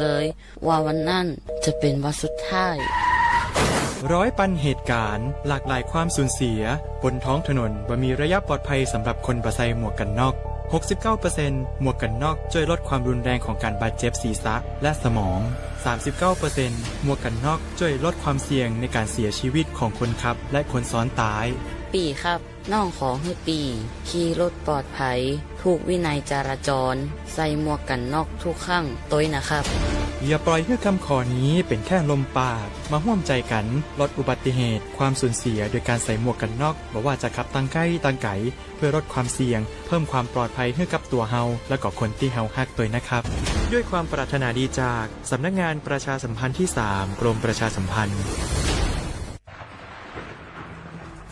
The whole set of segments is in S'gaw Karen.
เลย ว่าวันนั้นจะเป็นวันสุดท้าย ร้อยปันเหตุการณ์ หลากหลายความสูญเสีย บนท้องถนนบ่มีระยะปลอดภัยสำหรับคนบ่ใส่หมวกกันน็อก หกสิบเก้าเปอร์เซ็นต์ หมวกกันน็อกช่วยลดความรุนแรงของการบาดเจ็บศีรษะและสมอง สามสิบเก้าเปอร์เซ็นต์ หมวกกันน็อกช่วยลดความเสี่ยงในการเสียชีวิตของคนขับและคนซ้อนท้าย ปีครับ น้องขอหื้อปี ขี่รถปลอดภัย ถูกวินัยจราจร ใส่หมวกกันน็อกทุกครั้ง ตวยนะครับ อย่าปล่อยให้คำขอนี้เป็นแค่ลมปาก มาร่วมใจกันลดอุบัติเหตุ ความสูญเสียโดยการใส่หมวกกันน็อก บ่ว่าจะขับทางใกล้ทางไกล เพื่อลดความเสี่ยง เพิ่มความปลอดภัยให้กับตัวเฮา และก็คนที่เฮาฮักตวยนะครับ ด้วยความปรารถนาดีจากสำนักงานประชาสัมพันธ์ที่สาม กรมประชาสัมพันธ์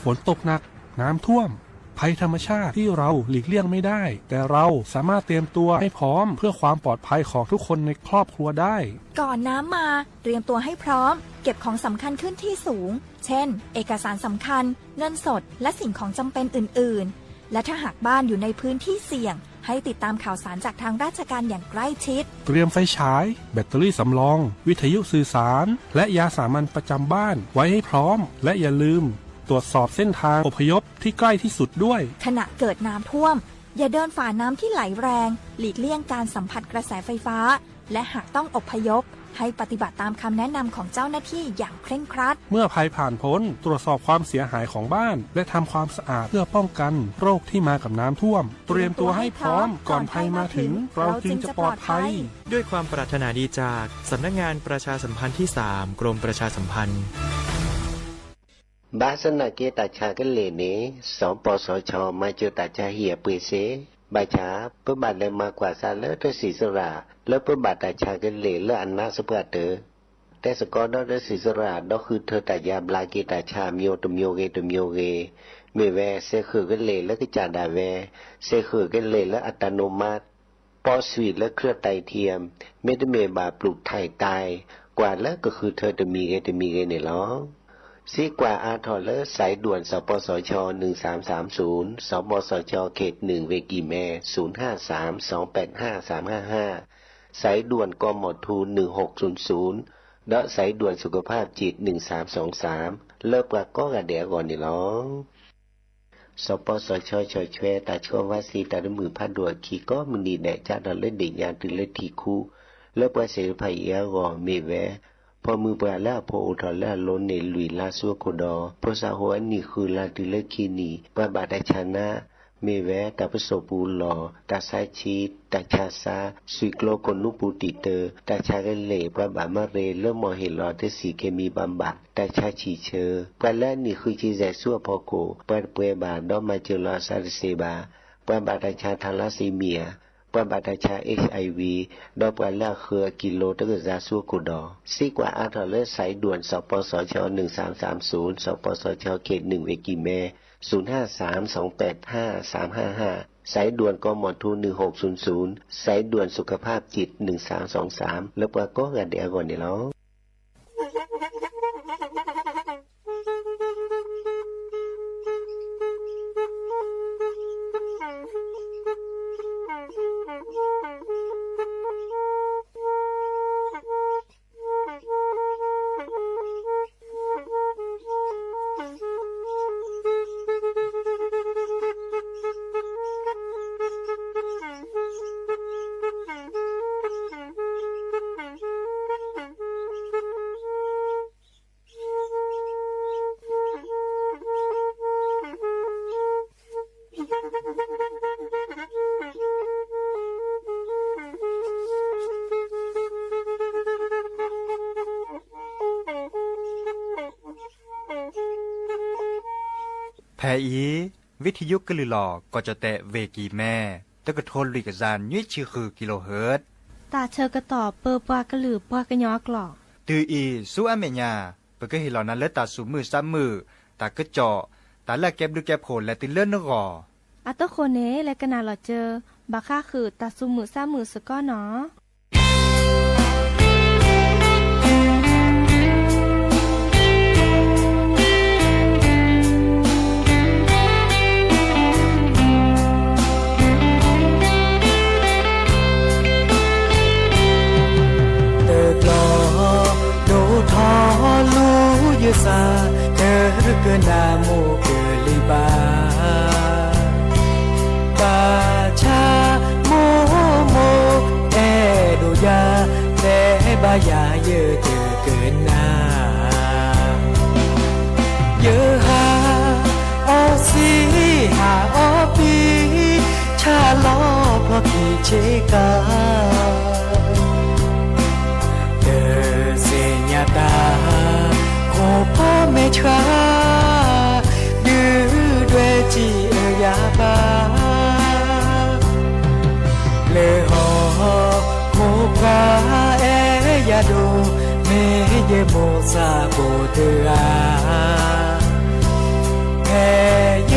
ฝนตกหนัก น้ำท่วม ภัยธรรมชาติที่เราหลีกเลี่ยงไม่ได้ แต่เราสามารถเตรียมตัวให้พร้อมเพื่อความปลอดภัยของทุกคนในครอบครัวได้ ก่อนน้ำมา เตรียมตัวให้พร้อม เก็บของสำคัญขึ้นที่สูง เช่น เอกสารสำคัญ เงินสด และสิ่งของจำเป็นอื่นๆ และถ้าหากบ้านอยู่ในพื้นที่เสี่ยง ให้ติดตามข่าวสารจากทางราชการอย่างใกล้ชิด เตรียมไฟฉาย แบตเตอรี่สำรอง วิทยุสื่อสาร และยาสามัญประจำบ้านไว้ให้พร้อม และอย่าลืมตรวจสอบเส้นทางอพยพที่ใกล้ที่สุดด้วย ขณะเกิดน้ำท่วม อย่าเดินฝ่าน้ำที่ไหลแรง หลีกเลี่ยงการสัมผัสกระแสไฟฟ้า และหากต้องอพยพ ให้ปฏิบัติตามคำแนะนำของเจ้าหน้าที่อย่างเคร่งครัด เมื่อภัยผ่านพ้น ตรวจสอบความเสียหายของบ้าน และทำความสะอาดเพื่อป้องกันโรคที่มากับน้ำท่วม เตรียมตัวให้พร้อม ก่อนภัยมาถึง เราจึงจะปลอดภัย ด้วยความปรารถนาดีจากสำนักงานประชาสัมพันธ์ที่สาม กรมประชาสัมพันธ์ ဘၣ်ဆၣ်သနာ်က့ တၢ်ဆါကလဲာ်န့ၣ် စီၤပီစီၤဆီ မၤစၢၤတၢ်ဆါဟံၣ်အပှ့ၤစ့ၢ်, ဘၣ်ဆၣ် ပဘၣ်လဲၤမၤကွၢ်စးလၢတၢ်စံးစရၣ် လၢပဘၣ်တၢ်ဆါကလဲာ်လၢအနးစပှၢ်တၢၢ်, တဲသကိးဒီးတၢ်စံးစရၣ် ဒီးဃုထၢတၢ်ယါဘျါက့ၤတၢ်ဆါအမျိုးတမျိုးဂ့ၤတမျိုးဂ့ၤ, မ့ၢ်ဝဲ စဲးဃုာ်ကလဲာ်လၢကစၢ်ဒၣ်ဝဲ, စဲးဃုာ်ကလဲာ်လၢအတၢ်နိးမး ပီဆွံၣ်လၢ เครื่องไตเทียม မ့တမ့ၢ်ဘၣ် ပลูกถ่ายไต ကွၢ်လၢကဃုထၢတမံၤဂ့ၤတမံၤဂ့ၤန့ၣ်လီၤ. စံးကွၢ်အါထီၣ်လၢ สายด่วน စီၤပီစီၤဆီ หนึ่งสามสามศูนย์, စီၤပီစီၤဆီ เขตหนึ่ง ဝ့ၢ်ကံၢ်မဲ ศูนย์ห้าสาม สองแปดห้า สามห้าห้า, สายด่วน กมธ หนึ่งหกศูนย์ศูนย์ ဒီး สายด่วนสุขภาพจิต หนึ่งสามสองสาม လၢပှၤကိးဂၤဒဲးအဂီၢ်န့ၣ်လီၤ. စီၤပီစီၤဆီ ဆီၣ်ထွဲ တၢ်ဆှၢဝါစ့တၢ်တမုာ်ဖးဒိၣ်အခံ ကိးမုၢ်နံၤဒဲး ကၢ်ထီၣ်လၢဒ့ၣ်ညါတုၤလၢထံၣ်ခူ လၢပှၤသ့ၣ်တဖၣ်အံၤအဂီၢ် မ့ၢ်ဝဲ ဖိမုၣ်ပှၢ်လၢအဖိအိၣ်ထီၣ်လၢအလိၤန့ၣ် လွံၢ်လါဆူအခိၣ်ဒီး ဖိသၣ်ဟိအနံၣ်ဃုလါတုၤလၢခံနံၣ် ပှၤဘၣ်တၢ်ဆါနါ မ့ၢ်ဝဲ တၢ်ပစိာ်ပူၤလီၢ်, တၢ်ဆါဆံး, တၢ်ဆါစၢ်, စွံၣ်ကျိၤကိၢ်နူာ်ပူၤတံာ်တၢ်, တၢ်ဆါကလဲာ် ပှၤဘၣ်မၤရ့ လၢမီၢ်ဟ့ၣ်လီၤတဆံးကဲမံၤဘၣ်ဘၣ်, တၢ်ဆါဆံၣ်ဆၢ, ပှၤလၢအနံၣ်ဃုဆံယဲၢ်ဆူအဖီခိၣ် ပှၤတပှဲၤဘၣ် ဒီးမၤစၢၤလီၤအသးတသ့ဘၣ်, ပှၤဘၣ်တၢ်ဆါ thalassemia, ပှၤဘၣ်တၢ်ဆါ HIV, ဒီးပှၤလၢအဃၢၤအကံလိတကစၢ်ဆူအခိၣ်ဒီး စံးကွၢ်အါထီၣ်လၢ สายด่วน စီၤပီစီၤဆီ หนึ่งสามสามศูนย์, စီၤပီစီၤဆီ เขตหนึ่ง ဝ့ၢ်ကံၢ်မဲ ศูนย์ห้าสาม สองแปดห้า สามห้าห้า, สายด่วน กมธ หนึ่งหกศูนย์ศูนย์, สายด่วนสุขภาพจิต หนึ่งสามสองสาม လၢပှၤကိးဂၤဒဲးအဂီၢ်န့ၣ်လီၤ. ဖဲအံၤ ဝံထယုကလုၢ်လီၢ် ကီၢ်ကၠီၣ်တဲၣ် ဝ့ၢ်ကံၢ်မဲ တကထိလွံၢ်ကယၤနွံဆံဃု kilohertz တၢ်ဆၢကတီၢ်ပၢပှၤကလုာ်ပှၤကညီအကျိာ် တုၤအံၤဆူအမဲာ်ညါ ပကဟ့ၣ်လီၤနၤလၢတၢ်သူၣ်မုာ်သးမုာ် တၢ်ကစီၣ် တၢ်လၢအကဲဘျုးကဲဖှိၣ်လဲၤတုၤလၢနဂီၢ် အတဃိန့ၣ် လဲၤကနၣ်လီၤစၢၤ ဘၣ်ဃးဃုာ်တၢ်သူၣ်မုာ်သးမုာ်စ့ၢ်ကီးနီၤ. ဖဲ စၢ် တကနၣ်မိၢ်ကလံၤဘၣ်. ဘၣ်ဆၣ်မိၢ်မိၢ် အဲၣ်ဒိးယၤ တဲဘၣ်ယၤ ယတကနၣ်. ယဟးအီၣ်စံ ဟးအီၣ်ပံ ဆၣ်လီၤဖျီခံဆ့ကၤ တသ့ၣ်ညါတၢ် ခိၣ်ဖီမဲာ်ဆှး ဒုၣ်ဒွဲၣ်စံးအၢယၤဘၣ်. လၢဟီၣ် ခိၣ်ဖျါအဲၣ်ယၤဒိၣ် မ့ၢ်ယမိၢ်သးဘိတဂၤ ဖဲယ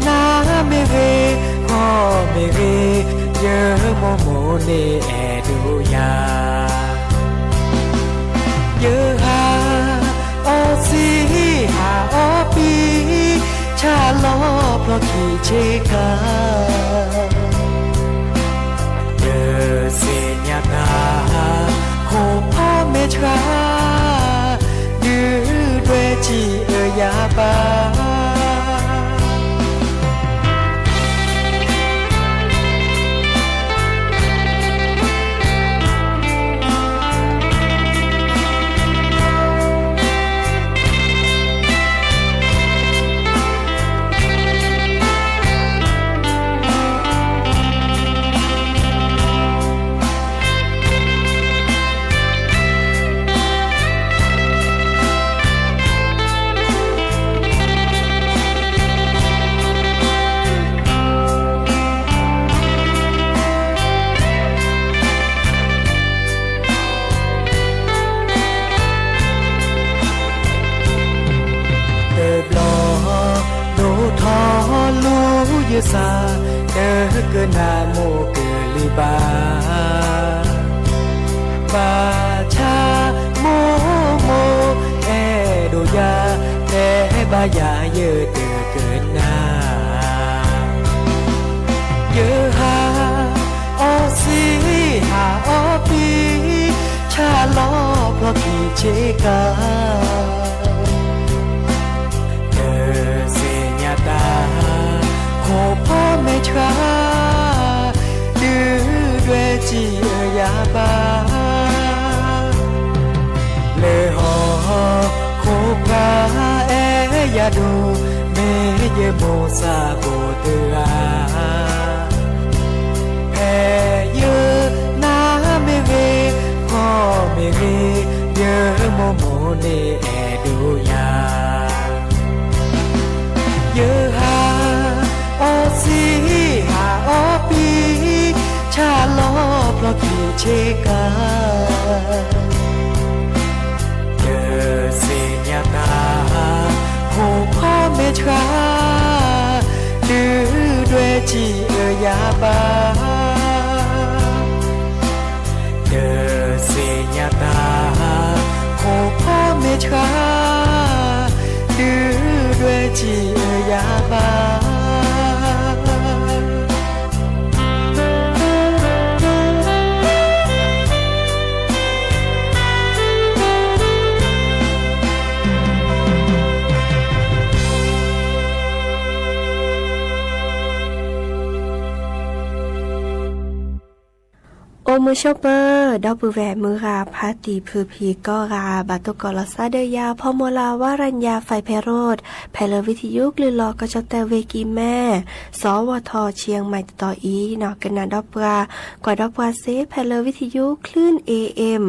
နၢ်မ့ၢ်ဂ့ၤ ဖှီၣ်မ့ၢ်ဂ့ၤ ယမိၢ်မိၢ်န့ၣ်အဲၣ်ဒိးယၤ. ယဟးအီၣ်စံ ဟးအီၣ်ပံ ဆၣ်လီၤဖျီခံဆ့ကၤ တသ့ၣ်ညါတၢ် ခိၣ်ဖီမဲာ်ဆှး ဒုၣ်ဒွဲၣ်စံးအၢယၤဘၣ်. တဘျီ ဒိၣ်ထီၣ်လူၤယသး တကနၣ်မိၢ်ကလံၤဘၣ်. ဘၣ်ဆၣ်မိၢ်မိၢ် အဲၣ်ဒိးယၤ တဲဘၣ်ယၤ ယတကနၣ်. ယဟးအီၣ်စံ ဟးအီၣ်ပံ ဆၣ်လီၤဖျီခံဆ့ကၤ တသ့ၣ်ညါတၢ် ခိၣ်ဖီမဲာ်ဆှး ဒုၣ်ဒွဲၣ်စံးအၢယၤဘၣ်. လၢဟီၣ် ခိၣ်ဖျါအဲၣ်ယၤဒိၣ် မ့ၢ်ယမိၢ်သးဘိတဂၤ ဖဲယနၢ်မ့ၢ်ဂ့ၤ ဖှီၣ်မ့ၢ်ဂ့ၤ ယမိၢ်မိၢ်န့ၣ်အဲၣ်ဒိးယၤ. ယဟးအီၣ်စံ ဟးအီၣ်ပံ ဆၣ်လီၤဖျီခံဆ့ကၤ တသ့ၣ်ညါတၢ် ခိၣ်ဖီမဲာ်ဆှး ဒုၣ်ဒွဲၣ်စံးအၢယၤဘၣ်. တသ့ၣ်ညါတၢ် ခိၣ်ဖီမဲာ်ဆှး ဒုၣ်ဒွဲၣ်စံးအၢယၤဘၣ်. အိၣ်မုာ်ဆိးပၢၤ ဒီပုၢ်ဝဲၢ်မုၢ်ဂၤဖါတံၢ်ဖုဖံးကိးဂၤ ဘၣ်တိၢ်ကီးလီၤသးဒီးယၤ ဖီမိၢ်လၢ် ဝါရညါ ဖဲဖဲရိၣ် ဖဲလၢဝံထယုကလုၢ်လီၤကီၢ်ကၠီၣ်တဲၣ်ဝ့ၢ်ကံၢ်မဲ စီၤဝီၤထီၣ် ဆံယဲၢ်မံးတတီၤအံၤနီၤ ကနၣ်ဒီးပှၤ ကွၢ်ဒီးပှၤစ့ ဖဲလၢဝံထယု คลื่น เอ เอ็ม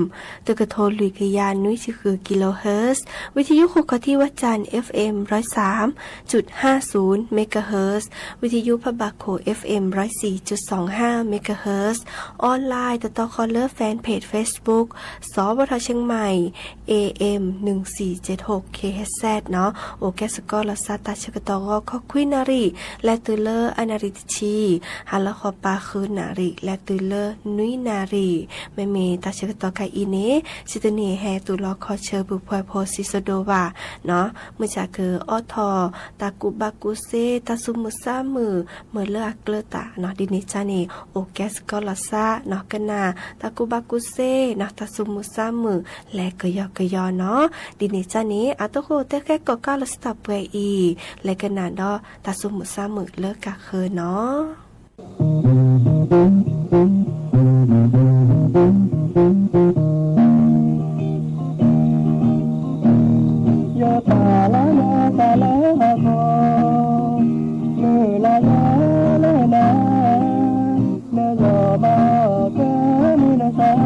တကထိလွံၢ်ကယၤနွံဆံဃု กิโลเฮิรตซ์, ဝံထယုဃုခီၣ်ထံးဝဲၢ်စၣ် เอฟ เอฟ เอ็ม ร้อยสามจุดห้าศูนย์ เมกะเฮิรตซ์, ဝံထယုဖးဘၣ်ခိၣ် เอฟ เอฟ เอ็ม ร้อยสี่จุดสองห้า เมกะเฮิรตซ์, ออนไลน์ တတီၤဃီၤလၢ แฟนเพจ เฟซบุ๊ก စီၤဝီၤထီၣ် เชียงใหม่ เอ เอ็ม หนึ่งสี่เจ็ดหก เค เอช เอส เอส နီၤ, အိၣ်ကဲစ့ၢ်ကီးလီၤသးတၢ်ဆၢကတီၢ်ဂီၤခီခွံနၣ်ရံၣ် လဲၤတုၤလၢအနၣ်ရံၣ်တဆံ, ဟါလီၤဃီၤပၤဃုနၣ်ရံၣ် လဲၤတုၤလၢနွံနၣ်ရံၣ်, မ့မ့ၢ်တၢ်ဆၢကတီၢ်ခဲအံၤန့ၣ် စံးတန့ၢ်ဟဲတူၢ်လီၤခီဆၢပူၤဖှဲးဖိစံးစိဒိၣ်ဘၣ်နီၤ, မုၢ်ဆါကအိးထီၣ် တၢ်ကူၣ်ဘၣ်ကူၣ်စ့ တၢ်သူၣ်မုာ်သးမုာ် မ့ၢ်လၢအကျၢၤတၢ်နီၤ, ဒ်န့ၣ်အသိးန့ၣ် အိၣ်ကဲစ့ၢ်ကီးလီၤသးနီၤ, က တၢ်ကူၣ်ဘၣ်ကူၣ်သ့နီၤ တၢ်သူၣ်မုာ်သးမုာ် လဲၤကယီကယီနီၤ. ဒ်န့ၣ်အသိးန့ၣ် အတၢ်ဃိတၢ်ဃဲကိးကီၢ်လၢစတီၢ်ပှဲၤအံၤ လဲၤကနၣ်ဒီးတၢ်သူၣ်မုာ်သးမုာ်လၢကဃၢၤနီၤ. ယပာ်လီၤယသးလၢဟီၣ်ခိၣ်, မုၢ်လၢ်ယၤလၢနၤ, နယီၢ်ဘၣ်ကမုာ်နသး,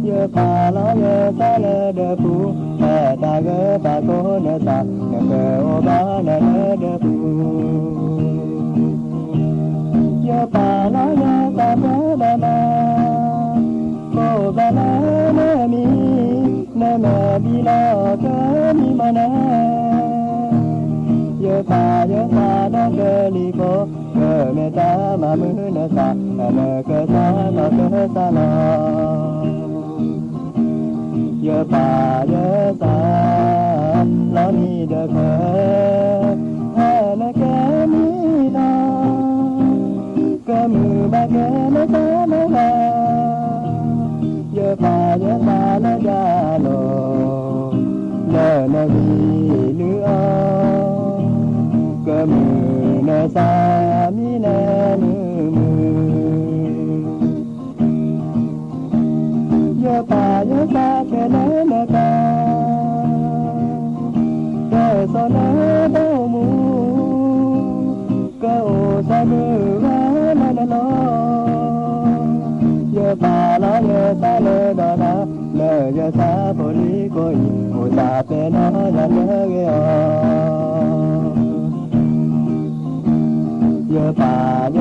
ယပာ်လီၤယသးလၢဒၢးပူၤ, ဖဲတၢ်ဂ့ၢ်ပာ်ကိးနသး, နကအိၣ်ဘၣ်နၤလၢဒၢးပူၤ. ယပာ်လီၤယသးပှၤဒီးနၤ, ကိးဘျီလၢနမံၤ, နမဲာ်ဘံလီၤကမံၤမနၤ, ယပာ်ယသးဒီးကလံၤဖိ, ကမ့ၢ်တၢ်မၤမုာ်နသး, နကစၢ်လီၤကစၢ်လီၤ. ယပာ်ယသး လီၤနံၤဒီးခဲ, ဟဲနကဲမံၤလီၤ, ကမုာ်ဘၣ်ကဲနသးမဂၤ, ယပာ်ယသးလၢယၤလီၤ, လၢနဂံၢ်လုၢ်အီၤ, ကမုာ်နသးမံၤလၢမုာ်မုာ်. ယပာ်ယသးခဲလၢာ်နကါ, တၢ်စီၤလၢတၢ်အိၣ်မူ, ကအိၣ်သးမုာ်ဂၤလၢနလီၢ်, ယပာ်လီၤယသးလၢဒီးနၤ, လၢယသးဖိလံၤကိးအံၤ, အိၣ်သးပဲနီၢ်ယၤတဂ့ၤအီၤ. ယပာ်ယ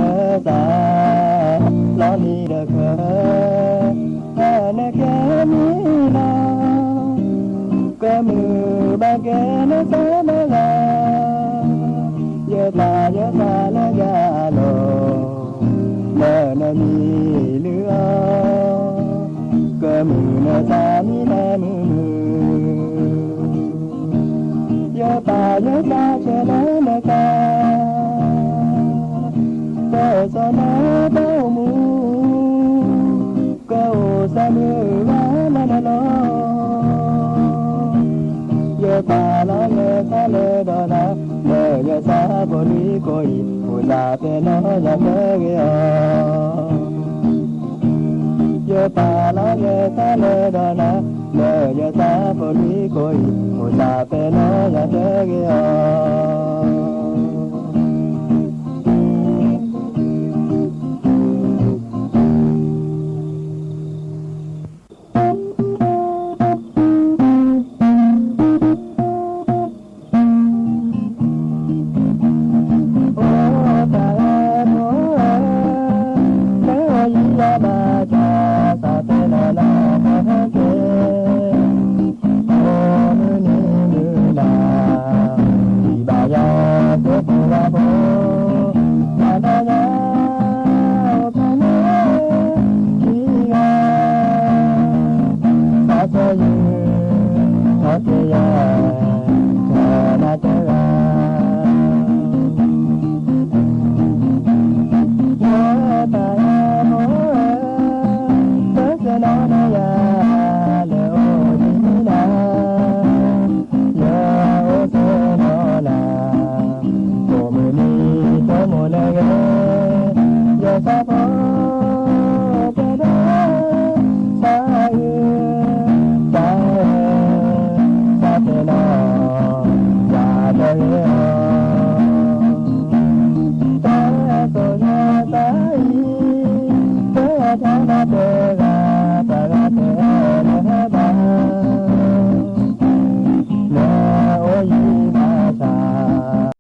သး လီၤနံၤဒီးခဲ, ဟဲနကဲမံၤလီၤ, ကမုာ်ဘၣ်ကဲနသးမဂၤ, ယပာ်ယသးလၢယၤလီၤ, လၢနဂံၢ်လုၢ်အီၤ, ကမုာ်နသးမံၤလၢမုာ်မုာ်. ယပာ်ယသးခဲလၢာ်နကါ, တၢ်စီၤလၢတၢ်အိၣ်မူ, ကအိၣ်သးမုာ်ဂၤလၢနလီၢ်, ယပာ်လီၤယသးလၢဒီးနၤ, လၢယသးဖိလံၤကိးအံၤ, အိၣ်သးပဲနီၢ်ယၤတဂ့ၤအီၤ. ယပာ်လီၤယသးလၢဒီးနၤ, လၢယသးဖိလံၤကိးအံၤ, အိၣ်သးပဲနီၢ်ယၤတဂ့ၤအီၤ.